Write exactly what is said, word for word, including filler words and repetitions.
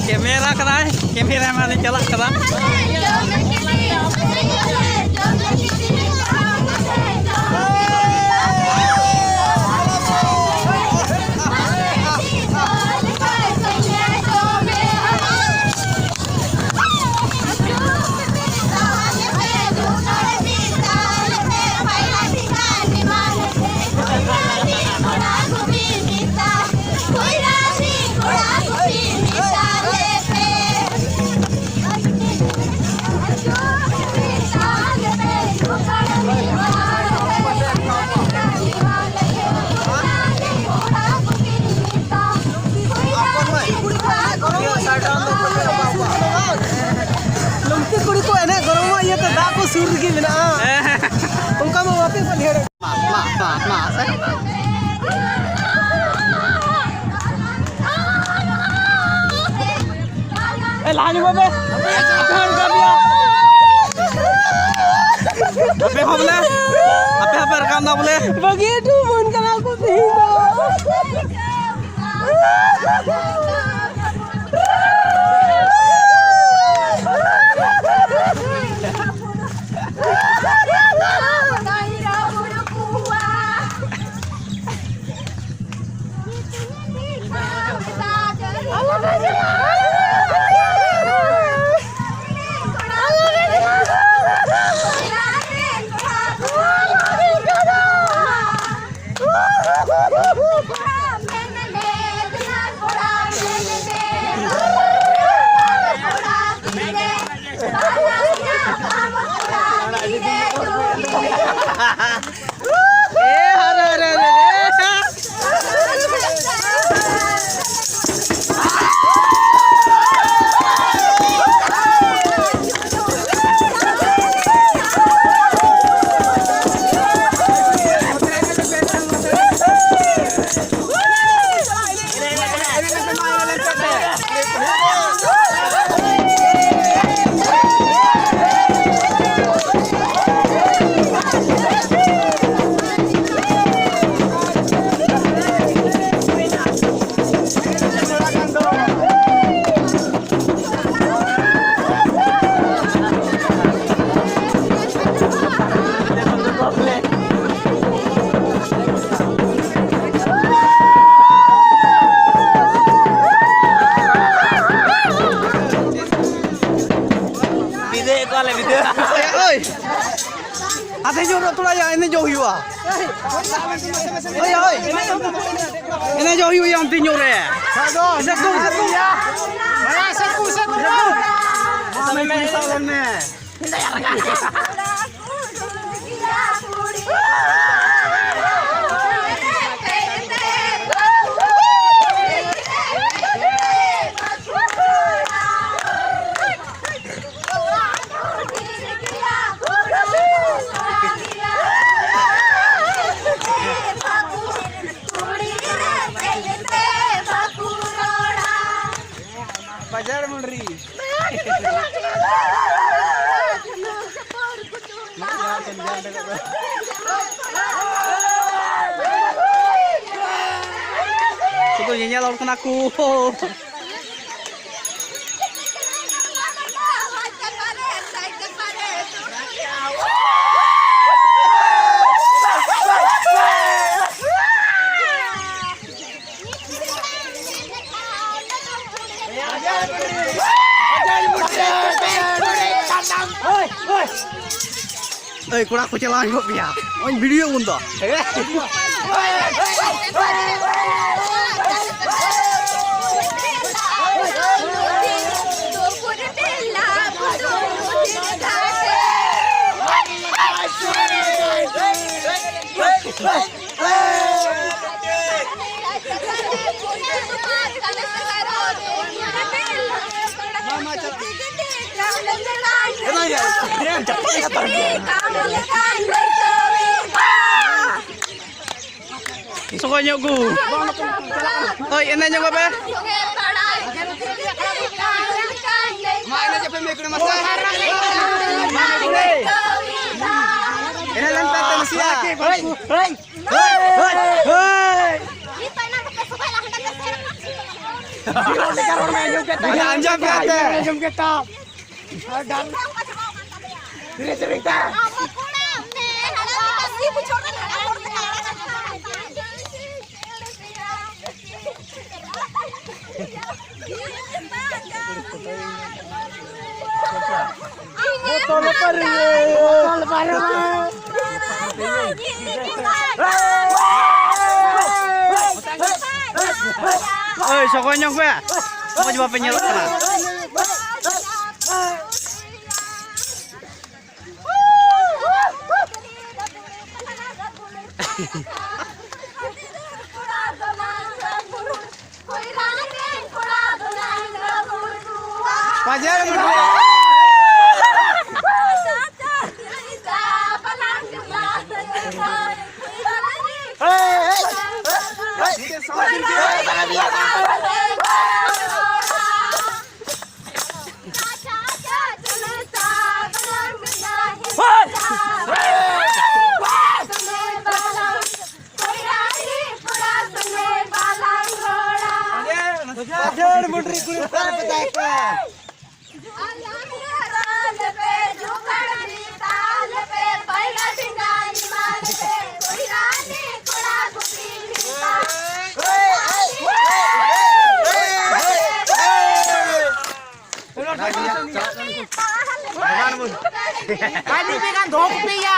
Camera ᱠᱟᱱᱟᱭ, camera ᱢᱟᱱᱮ ᱪᱟᱞᱟᱜ ᱠᱟᱱᱟ᱾ ᱞᱩᱢᱛᱤ ᱠᱩᱲᱤ ᱠᱚ ᱮᱱᱮᱡ ᱜᱚᱨᱚᱢᱚᱜ ᱤᱭᱟᱹᱛᱮ ᱫᱟᱜ ᱠᱚ ᱥᱩᱨ ᱨᱮᱜᱮ ᱢᱮᱱᱟᱜᱼᱟ᱾ ᱚᱱᱠᱟ ᱢᱟ ᱵᱟᱯᱮ ᱯᱟᱹᱞᱭᱟᱹᱲ᱾ ᱢᱟ, ᱢᱟ, ᱢᱟ, ᱢᱟ, ᱥᱮ? ᱮ, ᱞᱟᱦᱟ ᱧᱚᱜᱚᱜ ᱢᱮ᱾ ᱟᱯᱮ ᱦᱚᱸ ᱚᱱᱠᱟ ᱜᱮᱭᱟ᱾ ᱟᱯᱮ ᱦᱚᱸ ᱵᱚᱞᱮ, ᱟᱯᱮ ᱦᱚᱸ ᱯᱮ ᱨᱟᱠᱟᱵ ᱮᱱᱟ ᱵᱚᱞᱮ᱾ ᱵᱟᱹᱜᱤ ᱦᱚᱴᱚ ᱟᱵᱚᱱ ᱠᱟᱱᱟ ᱠᱚ ᱛᱮᱦᱮᱧ ᱫᱚ᱾ ᱛᱷᱚᱲᱟ ᱭᱟ, ᱮᱱᱮᱡᱚᱜ ᱦᱩᱭᱩᱜᱼᱟ᱾ ᱦᱳᱭ, ᱦᱳᱭ᱾ ᱮᱱᱮᱡᱚᱜ ᱦᱩᱭᱩᱜᱼᱟ ᱚᱱᱛᱮ ᱧᱚᱜ ᱨᱮ᱾ ᱥᱮᱛᱩ, ᱥᱮᱛᱩ᱾ ᱵᱟᱡᱟᱨ ᱢᱩᱱᱰᱨᱤ᱾ ᱥᱩᱫᱷᱩ ᱧᱮᱧᱮᱞ ᱦᱚᱲ ᱠᱟᱱᱟ ᱠᱚ᱾ ᱮᱭ ᱠᱚᱲᱟ ᱠᱚ ᱪᱟᱞᱟᱣ ᱧᱚᱜ ᱯᱮᱭᱟ, ᱱᱚᱜᱼᱚᱭ ᱵᱷᱤᱰᱤᱭᱳ ᱵᱚᱱ ᱫᱚ᱾ ᱥᱚᱜᱚᱭ ᱧᱚᱜ ᱠᱚ᱾ ᱦᱳᱭ, ᱮᱱᱮᱡ ᱧᱚᱜᱚᱜ ᱯᱮ᱾ ᱢᱟ, ᱮᱱᱮᱡ ᱟᱯᱮ ᱢᱮ, ᱠᱩᱲᱤ ᱢᱟᱥᱮ᱾ ᱮᱱᱮᱡ ᱞᱮᱱ ᱯᱮ ᱱᱟᱥᱮᱭᱟᱜ᱾ ᱦᱳᱭ, ᱦᱳᱭ, ᱦᱳᱭ᱾ ᱟᱸᱡᱚᱢ ᱯᱮ ᱟᱯᱮ᱾ ᱟᱸᱡᱚᱢ ᱯᱮ ᱛᱟᱢ᱾ ᱟᱨ ᱰᱟᱝ-, ᱛᱤᱨᱮ ᱥᱮᱨᱮᱧ ᱛᱟᱢ? ᱵᱚᱛᱚᱞ ᱯᱟᱨᱮ᱾ ᱵᱚᱛᱚᱞ ᱯᱟᱨᱮ᱾ ᱳᱭ, ᱥᱚᱜᱚᱭ ᱧᱚᱜ ᱯᱮ᱾ ᱢᱚᱡᱽ ᱵᱟᱯᱮ ᱧᱮᱞᱚᱜ ᱠᱟᱱᱟ᱾ ᱯᱟᱡᱟᱲ ᱢᱩᱰᱨᱤ᱾ ᱯᱟᱡᱟᱲ ᱢᱩᱰᱨᱤ ᱠᱩᱲᱤ ᱠᱚᱲᱟ ᱯᱮ ᱛᱟᱦᱮᱸ ᱠᱚᱜᱼᱟ᱾ ᱟᱹᱰᱤ ᱵᱮᱜᱟᱱ ᱫᱚᱦᱚ ᱠᱚᱯᱮᱭᱟ᱾